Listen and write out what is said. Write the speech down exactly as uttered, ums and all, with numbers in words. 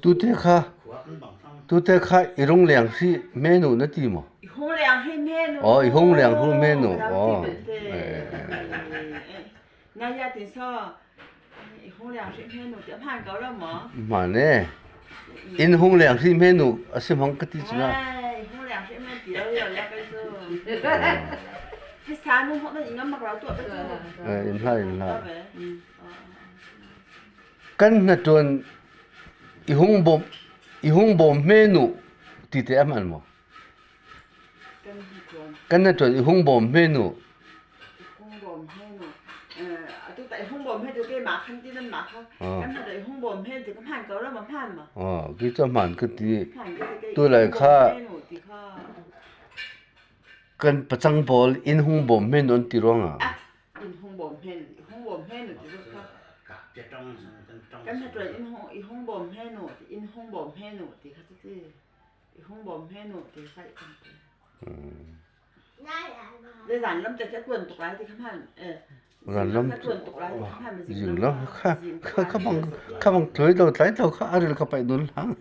Tute kha, tute kha i rung leng hrih hmenu na ti maw? I hung leng hrih hmenu. Aw, i hung leng hrih hmenu. Aw. Eh, eh, eh. Na ya tin so. I hung leng hrih hmenu ti a hman ko lo maw? Hman e. In hung leng hrih hmenu a si mang ka ti cina. Ai, i hung leng hrih hmenu ti lo ya ka chu. Ki sa nu hok na i ngam mak lo tu a ka chu. Eh, in hla, in hla. Kan hna tuan i hung bawm, i hung bawm hmenu ti te a hman maw? Kan hna tuan i hung bawm hmenu. I hung bawm hmenu. Eh, a tu ta i hung bawm hmenu ke ma khan ti nan ma kha. Ah. Kan hna tuan i hung bawm hmenu ti ka hman ko lo ma hman ma. Ah, ki chu hman ka ti. Hman ka ti ke. Tu lai kha. I hung bawm hmenu ti kha. Kan pachang bawl in hung bawm hmenu an ti ruang a. Ah, in hung bawm hmenu, i hung bawm hmenu ti kha. Kan hna tuan in hung, i hung bawm hmenu, in hung bawm hmenu ti kha ti. I hung bawm hmenu ti kha i kan ti. Hmm. Le zan lam te kha tuan tuk lai ti kha hman, eh. Zan lam kha tuan tuk lai ti kha hman, zing lam kha, kha, kha bang, kha bang tlui lo tlai lo kha a ril ka pai nun lang.